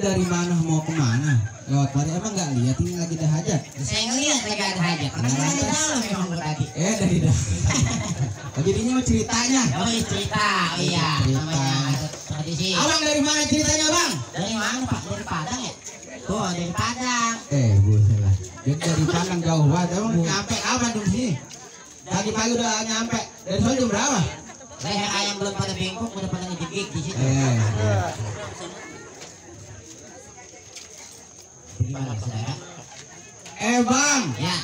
dari mana mau kemana? Lewat mana emang nggak lihat ini lagi ada hajat? Saya ngeliat lagi ada hajat. Karena dari dalam memang bu tadi. Dari dalam. Jadinya mau ceritanya. Oh iya cerita, oh iya. Namanya ada tradisi. Abang dari mana ceritanya bang? Dari mana Pak? Dari Padang ya? Tuh dari Padang. Salah. Jadi dari Padang jauh banget. Emang nyampe kapan tuh sini? Pagi-pagi udah nyampe. Dari sana jam berapa? Leher ayam belum pada bengkok, udah pada ngejegik di situ. Gimana saudara? Bang. Ya.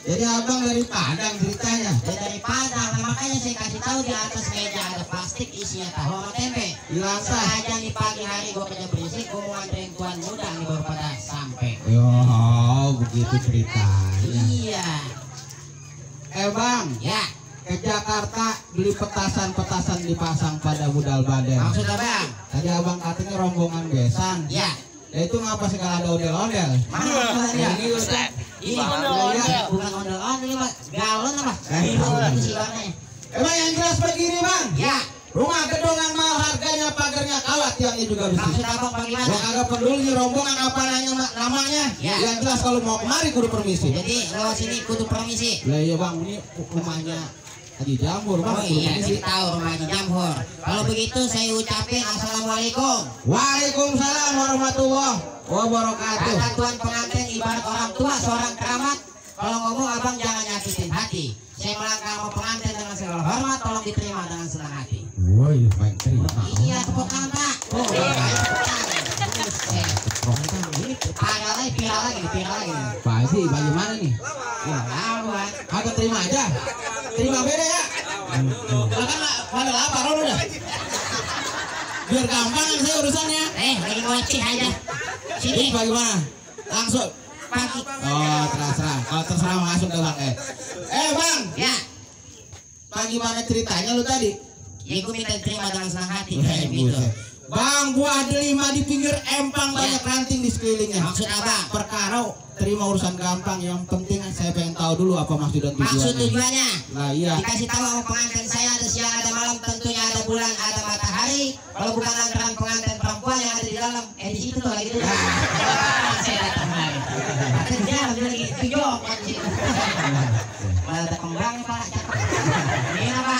Jadi abang dari Padang ceritanya. Dari Padang, nah, makanya saya kasih tahu di atas meja ada plastik isinya tahu sama tempe. Sengaja di pagi hari gua kerja berisik, gua mau anterin tuan muda nih baru pada sampai. Begitu ceritanya. Iya. Bang. Ya. Ke Jakarta beli petasan-petasan dipasang pada budal baden. Maksudnya bang? Tadi abang katanya rombongan besan. Ya. Itu ngapa segala ada ondel-ondel? Mana ya? Ini ondel-ondel, bukan ondel-ondel ini Pak. Galon apa? Emang yang jelas begini bang? Ya. Rumah gedongan mahal harganya, pagarnya kawat, tiangnya juga besi. Maksud abang bagaimana? Gua kagak peduli rombongan apa namanya. Ya. Yang jelas kalau mau kemari kudu permisi. Jadi lewat sini kudu permisi. Lah iya bang, ini rumahnya Haji Jamhur bang. Oh iya, saya tahu rumah Haji Jamhur. Kalau begitu saya ucapin assalamualaikum. Waalaikumsalam warahmatullahi wabarakatuh. Kata tuan pengantin ibarat orang tua seorang keramat. Kalau ngomong abang jangan nyakitin hati. Saya melangkah sama pengantin dengan segala hormat, tolong diterima dengan senang hati. Woi, baik terima. Iya, tepuk tangan Pak. Oh, ini viral lagi. Pak Haji, bagaimana nih? Ya, lawan. Kagak terima aja. Terima beda ya. Lah kan pada lapar udah. Biar gampang kan saya urusannya. Lagi ngoceh aja. Sini bagaimana? Langsung Pagi. terserah. Kalau terserah langsung ke bang. Bang. Ya. Bagaimana ceritanya lu tadi? Ya gue minta terima dengan senang hati kayak gitu. Bang, gua ada 5 di pinggir empang, banyak ranting di sekelilingnya. Maksud apa? Perkara terima urusan gampang, yang penting saya pengen tahu dulu apa maksud dan tujuannya. Maksud tujuannya? Nah iya. Dikasih tahu sama pengantin saya ada siang ada malam, tentunya ada bulan ada matahari. Kalau bukan lantaran pengantin perempuan yang ada di dalam, di situ tuh lagi dulu. Saya datang lagi. Kerja lagi pijok kan di situ. Malah ada kembangnya Pak. Ini apa?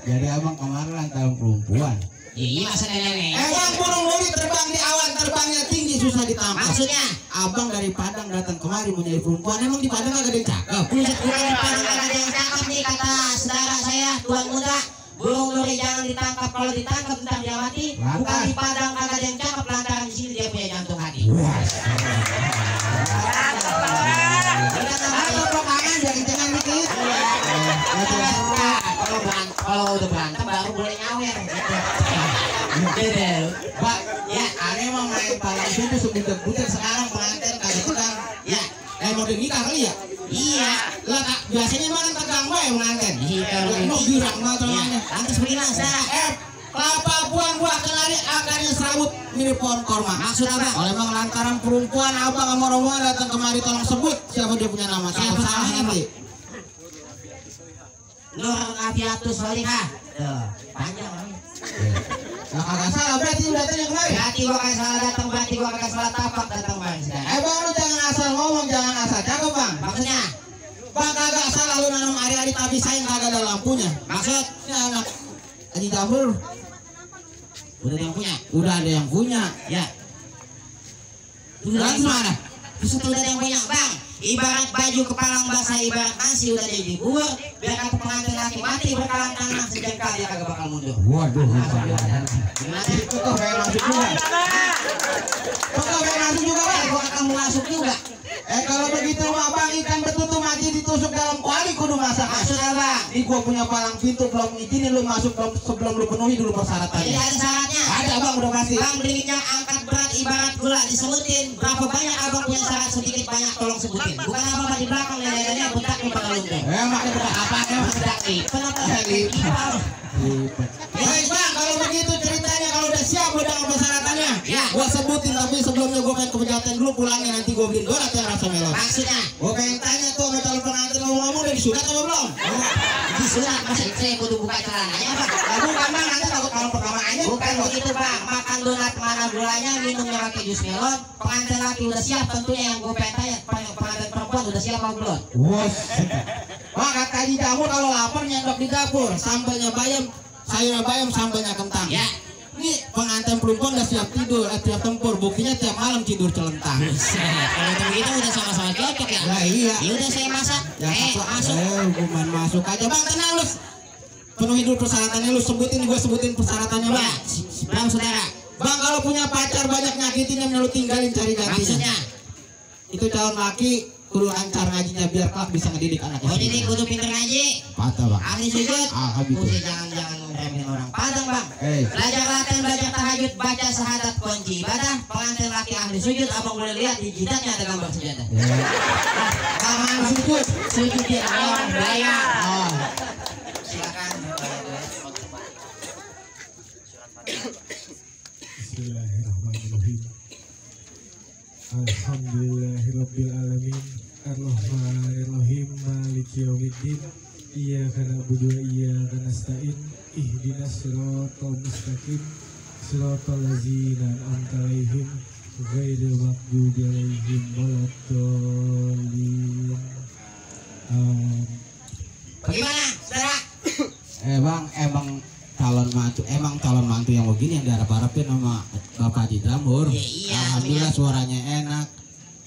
Jadi abang kemarin lantaran perempuan. Iya masa nenek. Bang, burung luri terbang di awan, terbangnya tinggi susah ditangkap. Maksudnya? Abang dari Padang datang kemari mau nyari perempuan, emang di Padang agak ada yang cakep? Bukan di Padang agak ada yang cakep nih kata saudara saya tuan muda. Burung luri jangan ditangkap, kalau ditangkap ntar dia mati. Bukan di Padang agak ada yang cakep lantaran di sini dia punya jantung hati. Atau prokangan jadi jangan dikit. Kalau udah berantem baru boleh nyawer. Pak, ya aneh emang main palang itu sebutir-butir sekarang pengantin kagak tegang. Ya, mau nikah kali ya? Iya. Lah biasanya mah kan tegang bae pengantin. Iya, mau girang mah temannya. Lantas bagaimana saudara? Kelapa buang buah kenari akarnya serabut mirip pohon korma. Maksud apa? Kalau emang lantaran perempuan abang sama rombongan datang kemari tolong sebut siapa dia punya nama. Siapa salahnya namanya, Pak? Nur Afiatus Solihah. Panjang namanya. Nah kagak salah berarti lu datangnya kemari. Berarti gua kagak salah datang, berarti gua kagak salah tapak datang kemari saudara. Bang lu jangan asal ngomong, jangan asal cakep bang. Maksudnya? Bang kagak salah lu nanam ari-ari tapi sayang kagak ada lampunya. Maksud? Ini anak Haji Jamhur Udah ada yang punya? udah ada yang punya. Ya. Udah gimana? Terus udah ada yang punya bang. Ibarat baju kepalang basah, ibarat nasi udah jadi bubur. Biar kata pengantin laki mati berkalang tanah sejengkal dia kagak bakal mundur. Waduh, gimana? itu kok kayak masuk juga. Kok kayak masuk juga bang? Gua akan masuk juga. Kalau begitu mah bang, ikan betutu mati ditusuk dalam kuali kudu masak. Maksud apa? Ini gua punya palang pintu belum izinin lu masuk sebelum lu penuhi dulu persyaratannya. Jadi ada syaratnya. Ada bang, udah pasti. Bang beli minyak angkat berat ibarat gula disebutin. Berapa banyak abang punya syarat sedikit banyak tolong sebutin. Bukan apa-apa di belakang lelenya bentaknya pada lumpur. Makin berat apa Bentak lipat. Kenapa? Baik bang, kalau begitu ceritanya kalau udah siap udah dengan persyaratannya? Ya. Gua sebutin tapi sebelumnya gua pengen ke Pejaten dulu, pulangnya nanti gua beliin donat yang rasa melon. Maksudnya? Gua pengen tanya tuh sama calon pengantin ngomong udah disunat apa belum? Disunat, masa saya kudu buka celananya apa? Bukan bang, nanti kalau perkamaannya Bukan begitu bang, makan donat mana gulanya, minumnya pakai jus melon. Pengantin laki udah siap tentunya, yang gue pengen tanya, pengantin perempuan udah siap apa belum? Wos. Bang, kata Haji Jamur kalau lapar nyendok di dapur, sambalnya bayam, sayurnya bayam, sambalnya kentang. Ya. Ini pengantin perempuan udah siap tidur, siap tempur, buktinya tiap malam tidur celentang. Kalau begitu udah sama-sama cocok ya? Nah iya. Ya udah saya masak. Ya, Masuk. hukuman masuk aja bang, tenang lu. Penuhi dulu persyaratannya, lu sebutin, gue sebutin persyaratannya bang. Ya, bang saudara. Bang kalau punya pacar banyak nyakitin yang lu tinggalin cari gantinya. Maksudnya? Itu calon laki kudu lancar ngajinya biar kelak bisa ngedidik anaknya. Oh jadi kudu pinter ngaji. Patah bang. Ahli sujud. Alhamdulillah. Jangan ngeremehin orang Padang bang. Belajar Latin, belajar tahajud, baca syahadat kunci ibadah. Pengantin laki ahli sujud, abang boleh lihat di jidatnya ada gambar sejadah. Kamar sujud. Sujud dia orang Belaya. Oh. Silakan. Bismillahirrahmanirrahim. Alhamdulillahirabbil alamin. Arrahmanirrahim. Maliki yaumiddin. Iyyaka na'budu wa iyyaka nasta'in. Ihdinas siratal mustaqim. Siratal ladzina an'amta 'alaihim ghairil maghdubi 'alaihim waladdallin. Bagaimana, saudara? Bang, emang calon mantu yang begini yang diharap-harapin sama Bapak Haji Jamur. Iya, Alhamdulillah suaranya enak,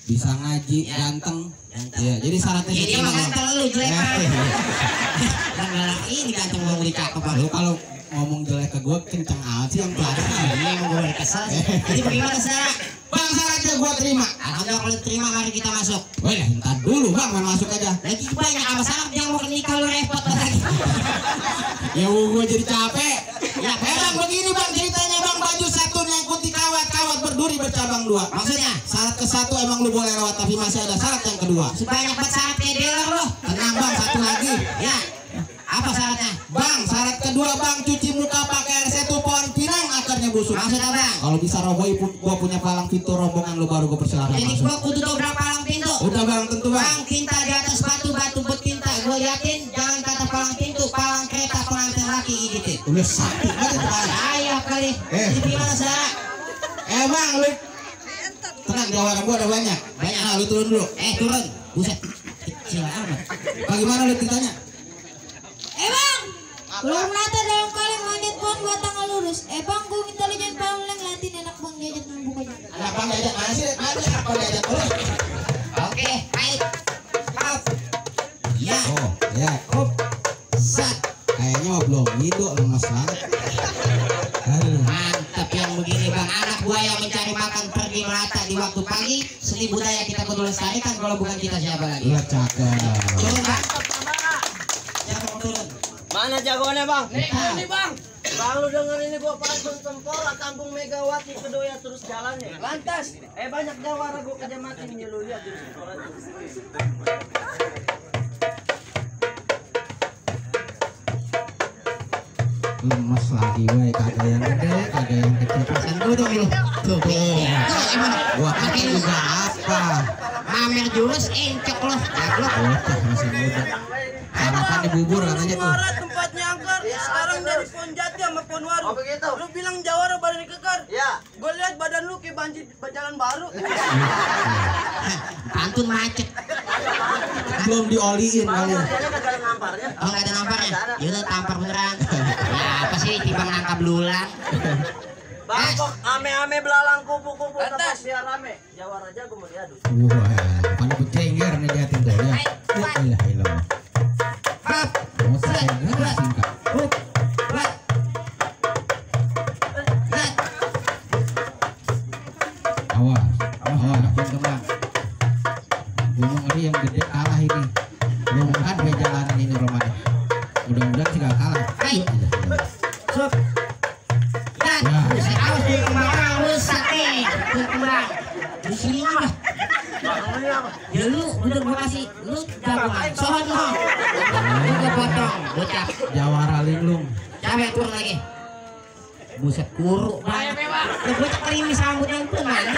bisa ngaji, Ya. ganteng. Ya, jadi syaratnya Jadi semua, emang Bang. ganteng lu jelek Eh, Bang. Ini ganteng mau dicakep bang. Lu kalau ngomong jelek ke gue kenceng amat sih yang pelajari. Ini emang gue udah kesel. Jadi bagaimana, saudara? Bang, syaratnya gue terima. Alhamdulillah kalau terima mari kita masuk. Weh, ntar dulu bang, main masuk aja. Lagi banyak apa syarat yang mau nikah lu repot lagi. Ya gue jadi capek. Ya, Bang, begini bang ceritanya bang, baju satu nyangkut di kawat berduri bercabang dua. Maksudnya? Syarat ke satu emang lu boleh lewat, tapi masih ada syarat yang kedua. Sebanyak 4 syarat kayak dealer lo. Tenang bang, satu lagi. Ya. Apa syaratnya? Bang, syarat kedua bang, cuci muka pakai air setu pohon pinang akarnya busuk. Maksudnya bang? Kalau bisa robohi gua punya palang pintu rombongan lu baru gua persilahkan Jadi masuk. gua kudu dobrak palang pintu. Udah bang, tentu bang. Bang, tinta di atas batu, batu bertinta. Gua liatin, jangan kata palang pintu, palang kereta pengantin laki gigitin. Udah sakit banget bang. Ayo kali. Jadi gimana, saudara? Bang, lu tenang, jawara gua ada banyak. Banyak. Nah, lu turun dulu. Turun. Buset. Kecil amat. Bagaimana lu ditanya? Bang, belum nata dalam kali manjat pohon buat tanggal lurus. Bang, gue minta lu jangan paling latin enak bang diajak membukanya. Anak bang diajak mana sih? Mana bang diajak terus? Oke, baik. Up. Ya. Oh, ya. Up. Sat. Kayaknya mah belum gitu, lemes banget. Aduh. Mantap yang begini bang. Anak buaya mencari makan pergi melata di waktu pagi. Seni budaya kita kudu lestarikan. Kalau bukan kita siapa lagi? Udah cakep. Turun bang. Siapa mau turun? Mana jagoannya bang? Ini bang. Bang lu denger ini gua Pasun Tempora kampung Megawati Kedoya terus jalannya. Lantas, banyak jawara gua kerja mati nih lu lihat di Tempora. Lemes lagi gue, kagak yang gede, kagak yang kecil. Pesan gue dong lu. Tuh. Gua pakai juga apa? Mamer jurus encok loh. Jablok. Bocah masih muda. Sarapan di bubur katanya tuh. Jawara tempatnya angker. Sekarang dari Pon Jati sama Pon Waru. Oh begitu. Lu bilang jawara badan dikekar. Iya. Gua lihat badan lu kayak banjir jalan baru. Pantun macet. Belum dioliin kali. Oh nggak ada namparnya? Yaudah tampar beneran. Ya apa sih timbang nangkap belulang. Bang kok ame-ame belalang kupu-kupu tempat biar rame. Jawara aja gua mau diadu. Wah, pada bercengger nih dia tinggal ya. Ya ilah ilah. Hap. Mau bercengger singkat. Awas, jangan kembang. Gunung ngeri yang gede kalah ini. Mudah-mudahan gue jalanan ini Romanya. Mudah-mudahan sih gak kalah. Sup. Awas di kembang rusak nih. Di kembang. Di sini apa? Ya lu udah gua kasih lu jagoan. Sohon lo. Lu gua potong. Bocah. Jawara linglung. Capek turun lagi. Buset kuruk banget. Udah bocah krimis rambutnya itu mana?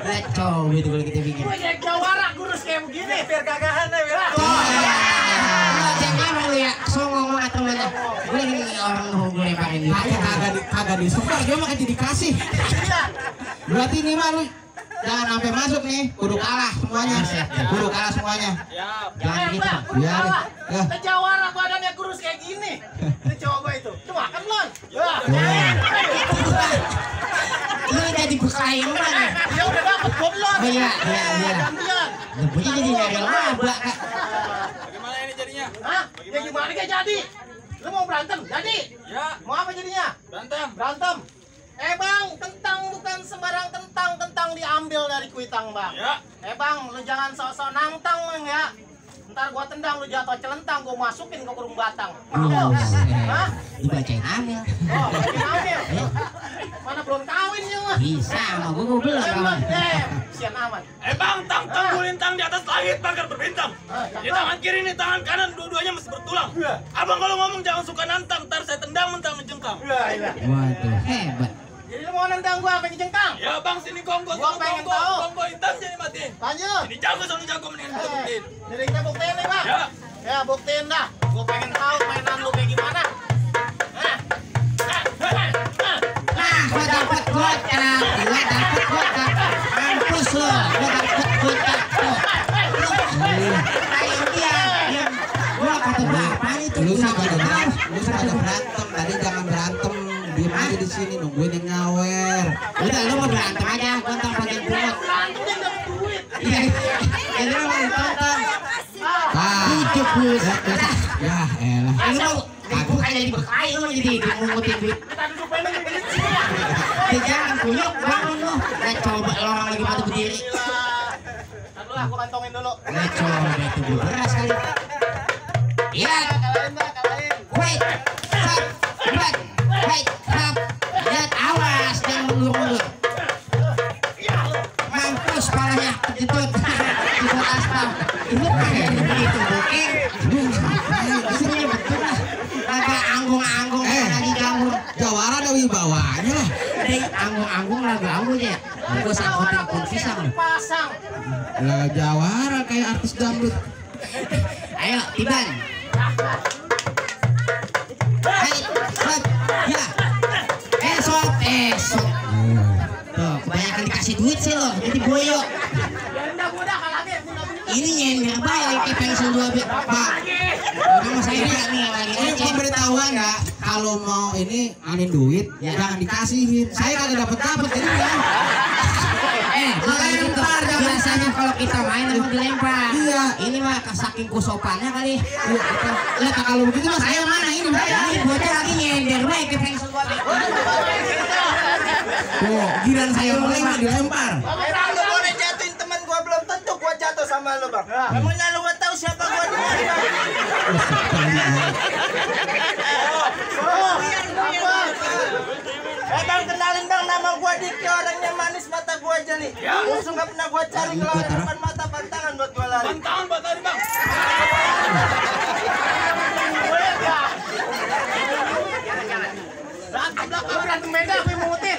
Lecong gitu kalau kita bikin. Gue kayak jawara kurus kayak begini biar gagahan ya. Jangan lu ya, songong banget temannya. Gue ini orang mau gue lemparin dia. Kagak disebar, dia mah jadi dikasih. Berarti ini mah lu jangan sampai masuk nih, kudu kalah semuanya. Kudu kalah semuanya. Jangan gitu, Bang. Biar ya. Jawara badannya kurus kayak gini. Ini coba itu. Coba kan Lon. Lu jadi berkelahi mana? Ya udah dapet goblok. Iya. Gantian. Punya jadi nyari laba. Bagaimana ini jadinya? Hah? Ya gimana kayak jadi? Lu mau berantem? Jadi? Ya, Mau apa jadinya? berantem. Berantem. Bang, kentang bukan sembarang kentang diambil dari kuitang bang. Ya. Bang, lu jangan sok-sok nantang bang ya. Ntar gua tendang lu jatuh celentang, gua masukin ke kurung batang. Mau? Hah? Dibacain hamil. Oh, lagi hamil. Mana belum kawin ya mah? Bisa, sama gue belum kawan. Sian amat. Bang, tang gulintang di atas langit pagar berbintang. Di tangan kiri nih, tangan kanan dua-duanya masih bertulang. Abang kalau ngomong jangan suka nantang, ntar saya tendang mentang menjengkang. Waduh, hebat. Jadi lu mau nendang gua apa jengkang? Ya bang, sini gonggo, Gua pengen tahu. gonggo hitam jadi matiin. Lanjut. Ini jago sama jago mendingan kita buktiin. Jadi kita buktiin nih bang. Ya. Ya buktiin dah. Gua pengen tahu mainan lu kayak gimana. Gua dapat gocap, mampus lo, gua dapat gocap tuh. Kayak dia, gua kata bapak itu. Lu sih pada berantem, tadi jangan berantem. Diem aja di sini nungguin yang ngawer. Udah lu mau berantem aja, gua ntar bagian pungut. Berantemnya nggak duit. Iya, ini lu mau ditonton. Ah, Hidup lu. ya elah. Lu mau bukan jadi berkelahi, lu mau jadi mungutin duit. Kita duduk pengen di sini. Jangan kunyuk, bangun lu. Coba lo orang lagi pada berdiri. Ntar dulu aku kantongin dulu. Coba itu beras kali. Iya. Wait, stop, wait, stop. Lihat awas, jangan mundur-mundur. Mampus palanya, ketutut. Ketutut aspal. Itu kayak begitu, booking. Disini betul lah. Agak anggung-anggung, lagi ganggu. Jawara ada wibawanya lah. Anggung-anggung lah ganggu aja. Gue sangkutin pun pisang. Pasang. Lah Jawara kayak artis dangdut. Ayo, Tiban. Hai, sob. Ya. Sob. Tuh, kebanyakan dikasih duit sih lo, jadi boyo. Ya udah kalahnya. Ini nyender bayar kayak pensil 2 bit. Pak. Nama saya nih lagi Ini ngecek. pemberitahuan ya, kalau mau ini anin duit, jangan dikasihin. Saya kagak dapet ini ya. Dilempar biasanya kalau kita main emang dilempar. Iya. Ini mah saking kusopannya kali. Lihat kalau begitu mah saya mana ini? Ini bocah lagi nyender baik kayak pensil 2 bit. Tuh, giran saya mulai mah dilempar. Lu boleh jatuhin teman gua belum tentu gua jatuh sama lu bang. Emangnya lu gak tahu siapa gua di sini bang? Bang kenalin bang, nama gua Diki, orangnya manis, mata gua jeli. Musuh gak pernah gua cari, kalau ada depan mata pantangan buat gua lari. Pantangan buat tadi bang. Berantem beda, gue mungutin.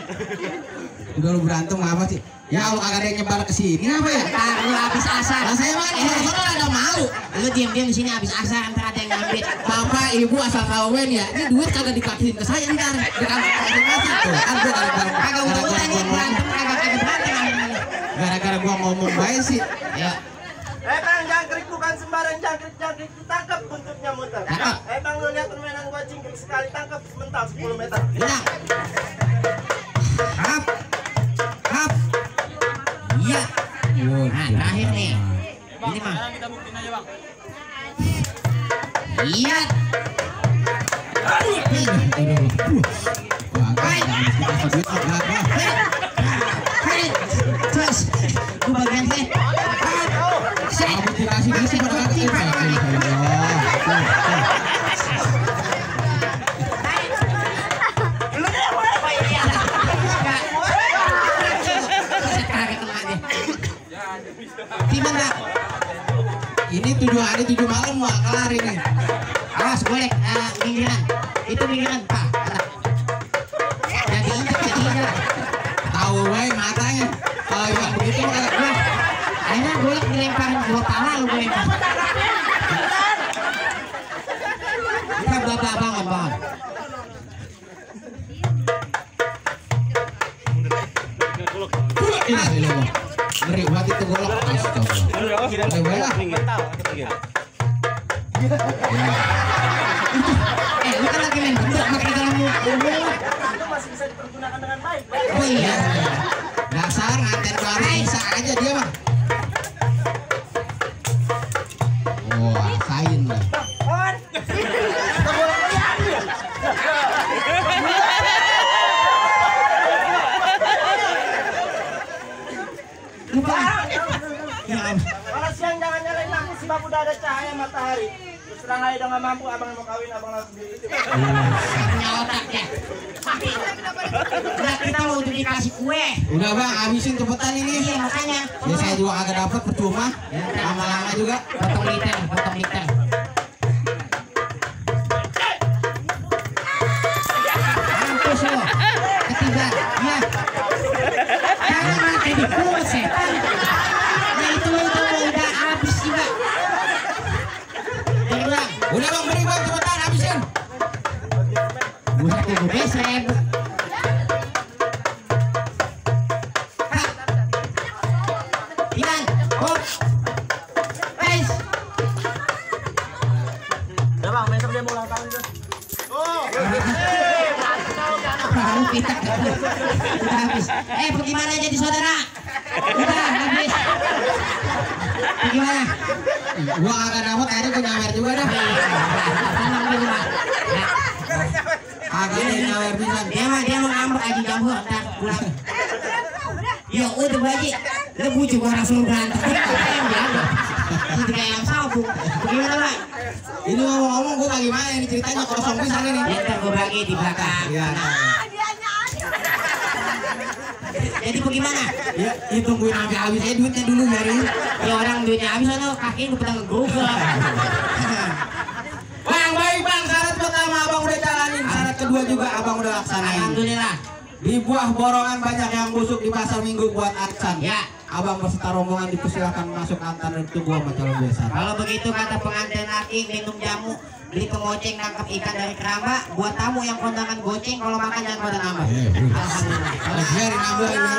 Udah lu berantem apa sih? Ya lu kagak ada yang nyebar ke sini apa ya? Ntar lu habis asar. Lah saya mah sono ada malu. Lu diam-diam di sini habis asar ntar ada yang ngambil. Bapak ibu asal kawin ya. Ini duit kagak dikasihin ke saya ntar. Dikasih tuh. Kan gua Kagak urutan nih berantem, kagak berantem. gara-gara gua ngomong baik sih. Ya, Bang, jangkrik bukan sembarang jangkrik ditangkap buntutnya muter. Tangkap. Bang, lu lihat permainan gua cingkrik sekali, tangkap mental 10 meter. bilang. Hap. Iya. Nah, terakhir nih. Ini mah. Sekarang kita buktiin aja bang. Iya. Hei. Terus, gue bagian sih. Kamu dikasih gitu pada kagak. Gimana? Ini 7 hari 7 malam wah kelar ini. Awas boleh minggiran. Itu minggiran Pak. Bang. Begitu mah kagak gua. Akhirnya golek dilemparin dua pala lu gue. Kita bapak banget banget. Ini loh. Ngeri buat itu golok. Astaga. Oke, baiklah. Lu kan lagi main bentuk pakai dalam Itu masih bisa dipergunakan dengan baik. Oh iya. Dasar nganten baru bisa aja dia mah. Wah, kain nih. Kalau siang jangan nyalain lampu sebab udah ada cahaya matahari. Terus terang aja udah nggak mampu, abang mau kawin, abang langsung sendiri itu. Punya otak ya. Udah kita mau udah dikasih kue. Udah Bang, habisin cepetan ini. Iya makanya. Ya saya juga agak dapat percuma. Lama-lama juga. Potong liter, potong liter. Mampus lo. Ketiga, ya. Jangan makan di kue setan. Nah itu mau udah habis juga. Bang. Udah Bang, beri Bang cepetan habisin. Buat gue besem. Iwan, hop. Guys. Udah bang, besok dia mau ulang tahun tuh. Tahu kita. Udah habis. Bagaimana jadi saudara? Udah habis. Bagaimana? Gua agak dapat akhirnya gua nyawer juga dah. Tenang dulu, Pak. Ya. Agak nyawer bisa. Dia mau ngambek aja jamur, ntar pulang. Ya udah baji, lu bujuk orang suruh berantem. Itu kayak yang sabung. Bagaimana Bang? Ini ngomong-ngomong gua bagaimana ini ceritanya kosong pisan ini. Ya ntar gue bagi di belakang. Iya. Jadi bagaimana? Ya, tungguin sampai habis aja duitnya dulu biarin. Ya orang duitnya habis sana kaki gue petang ngegrugel. Bang, baik Bang, syarat pertama Abang udah jalanin, syarat kedua juga Abang udah laksanain. Alhamdulillah. Di buah borongan banyak yang busuk di pasar Minggu buat Aksan. Ya. Abang beserta rombongan dipersilakan masuk antar dan tunggu sama calon besan. Kalau begitu kata pengantin laki, minum jamu, beli kemoceng, nangkap ikan dari keramba, buat tamu yang kondangan goceng, kalau makan jangan pada nambah. Alhamdulillah. Kalau biarin nambah ini.